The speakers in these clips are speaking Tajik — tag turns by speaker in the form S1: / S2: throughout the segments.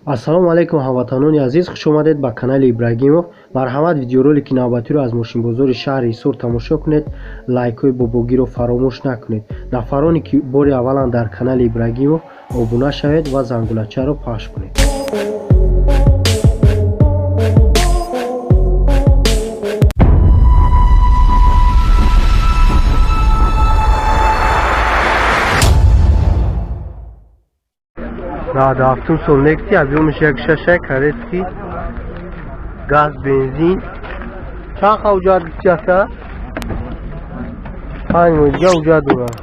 S1: Ассалому алайкум ҳамватанони азиз, хуш омадед ба канали Ибрагимов. Марҳамат, видеоролики навбатиро аз мошинбозори шаҳри Ҳисор тамошо кунед. Лайкҳои бобогиро фаромӯш накунед. Нафароне ки бори аввалан дар канали Ибрагимов, обуна шавед ва зангулачаро пахш кунед. 97 сол Нексия, объёмиш 1,6, корейский, газ, бензин. Чанд ха уҷад гуфти ака? 5 моҳ дига уҷад дорад.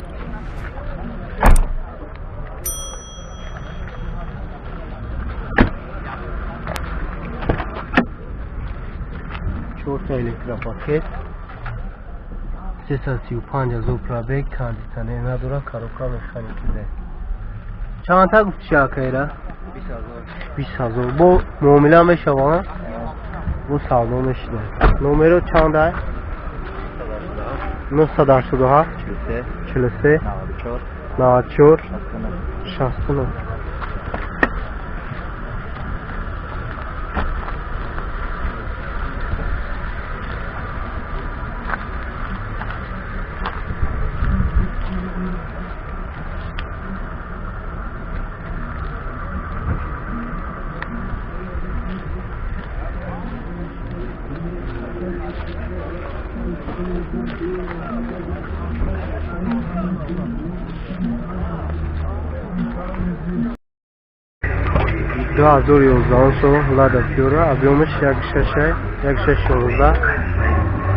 S1: Чорта электропакет, 335 ҳазор пробег, кондитсионер надорад, коробка механикида. Чанд та гуфти акайра? 20 ҳазор. Бо муомила мешава? Бо савдо мешуда. Номеро чанд ай? 987 43 94 69. 2011 сол Лада Фиора, объёмиш 1,6, 1,6 16,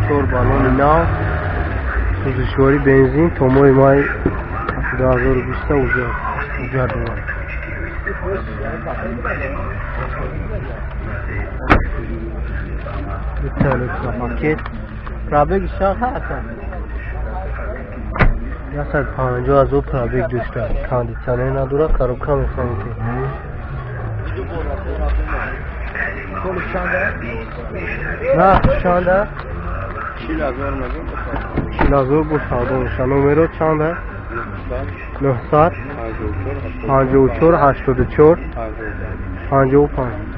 S1: чор баллони нав, сӯзишворӣ бензин, то моҳи май 2020 уҷа дорад. Дута электропакет. Пробеги чанд ака? 150 ҳазор пробег дошта. Кондитсионер надорад, коробка механики. Нарх чанда? 40 ҳазор бо савдо мешавад. Номеро чанда? 954 84 55.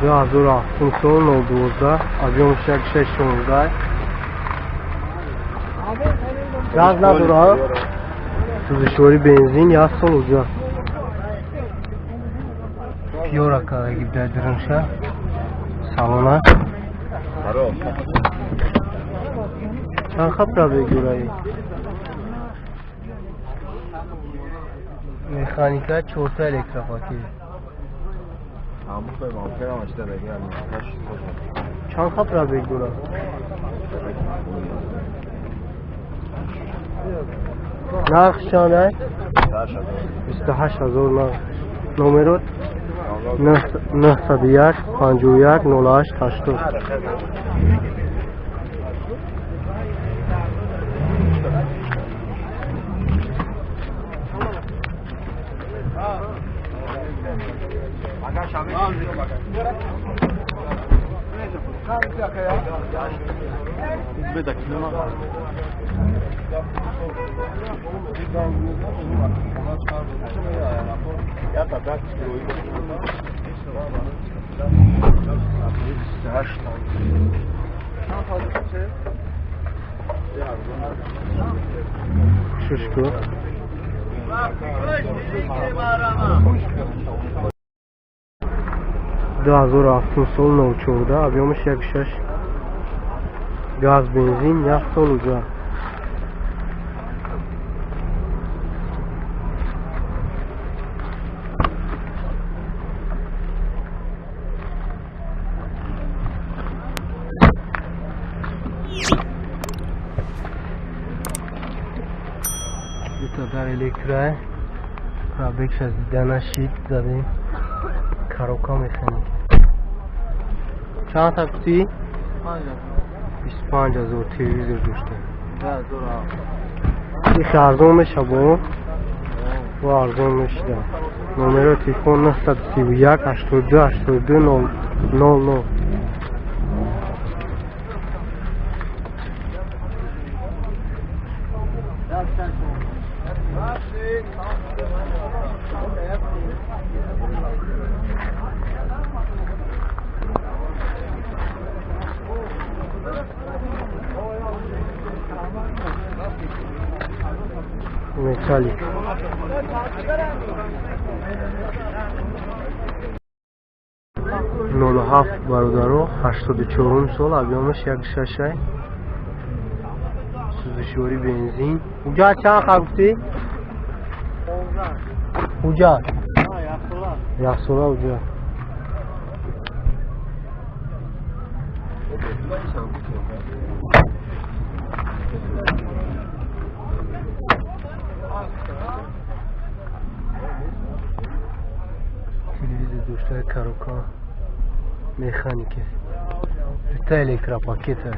S1: 2007 сол 012, объёмиш 1,6 16, газ надорад, сӯзишворӣ бензин, як сол уҷа. Пиёра кардаги дар дирунша салона. Чанд ха пробег дораи? Механика, чорта электропакет. Чанд ха пробег дорад? Нарх чанд ай? 28 ҳазор нарх. Номерот 901 51 08 80. Шушку. 2007 сол 014, объёмиш 1,6, газ, бензин, як сол уҷа. Электро пробегша дида нашид, задем. Коробка механика. Чанд та гуфтӣ? 25 ҳазор. Телевизор дошта. Их арзон меша бо? Бо арзон мешида. Номерои телефон 931 82 82 00. Металлик. 07 бародаро, 84 сол, объёмаш 1.6, сӯзишворӣ, бензин. Уҷа чанд ха гуфтӣ? Уҷа яксола уҷа. Телевизор доштаи, коробка механика, дута электропакета.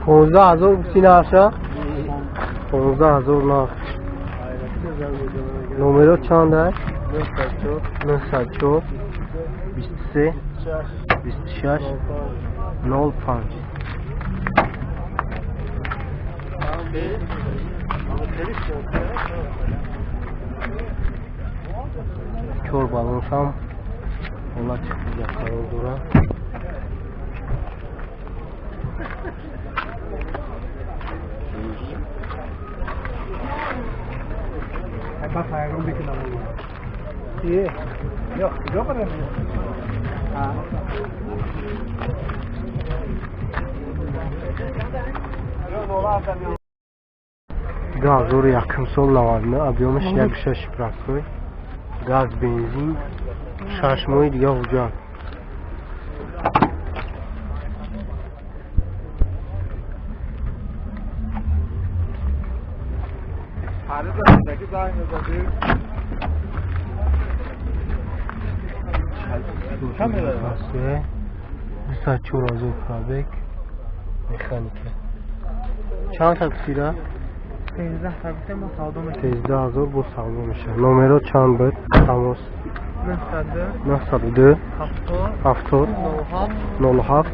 S1: 15 ҳазор гуфтӣ нарша? 15 ҳазор нарх. Номеро чанд аст? 904 23 26 05. Чор баллоншам ҳолати хубда қарор дорад. 2001 сол, 99, объёмаш 1.6, простой, газ, бензин, 6 моҳи дига ҳуҷҷат. 204 ҳазор пробег, механика. Чанд та гуфтира? 13 ҳазор бо савдо мешавад. Номеро чанд буд? Тамос 902 70 07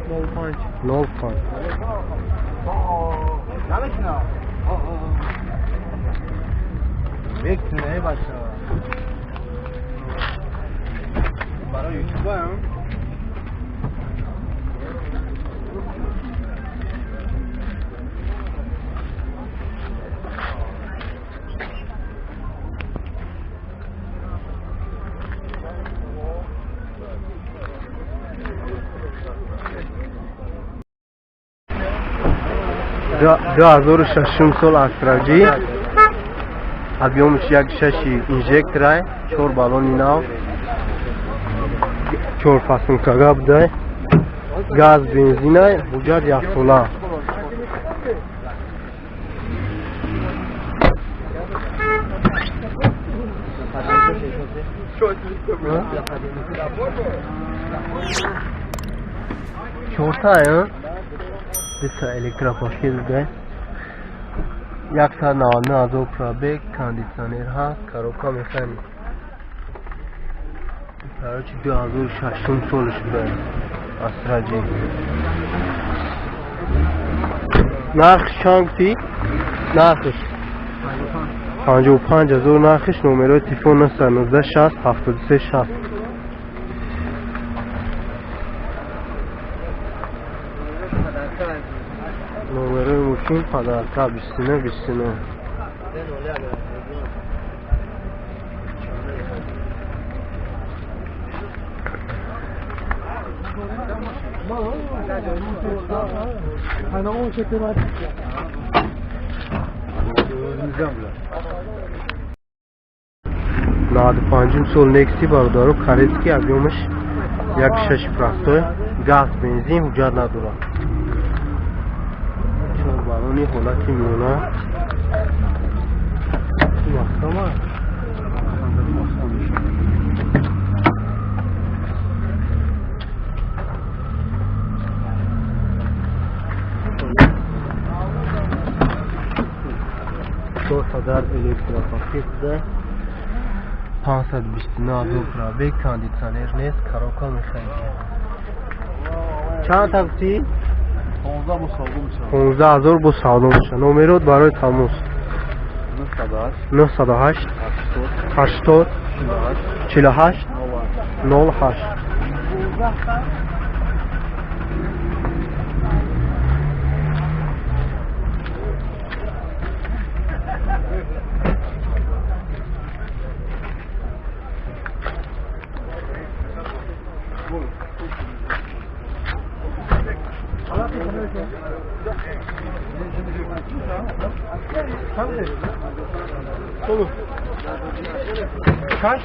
S1: 05.
S2: Барои ютубам.
S1: 2006 сол Астра Ҷи, объёмаш 1.6, инжекторай, чор баллони нав, чор форсункага будай, газ, бензинай, ҳуҷҷат яксола. Чорта дута электропакет будай, 199 ҳазор пробег, кондитсионер ҳаст, коробка механика. Короче, 2006 солиш будай Астра Ҷи. Нархш чанд гуфтӣ? Нархш 55 ҳазор нархш. Номерои телефон 919 60 73 60. Номерои мошин подарка 29 29. 95-ум сол Некси, бародаро, корейский, объёмаш 1.6, простой, газ, бензин, ҳуҷҷат надорад. Чор. Балони ҳолати миёна. Маҳкама. Дар электропакет да 529 пробег, кондитсионер нест, коробка механика. Чанд такси? 15 000 бо савдо мешавад. Номерот барои тамос 908 80 48 08. Kaç?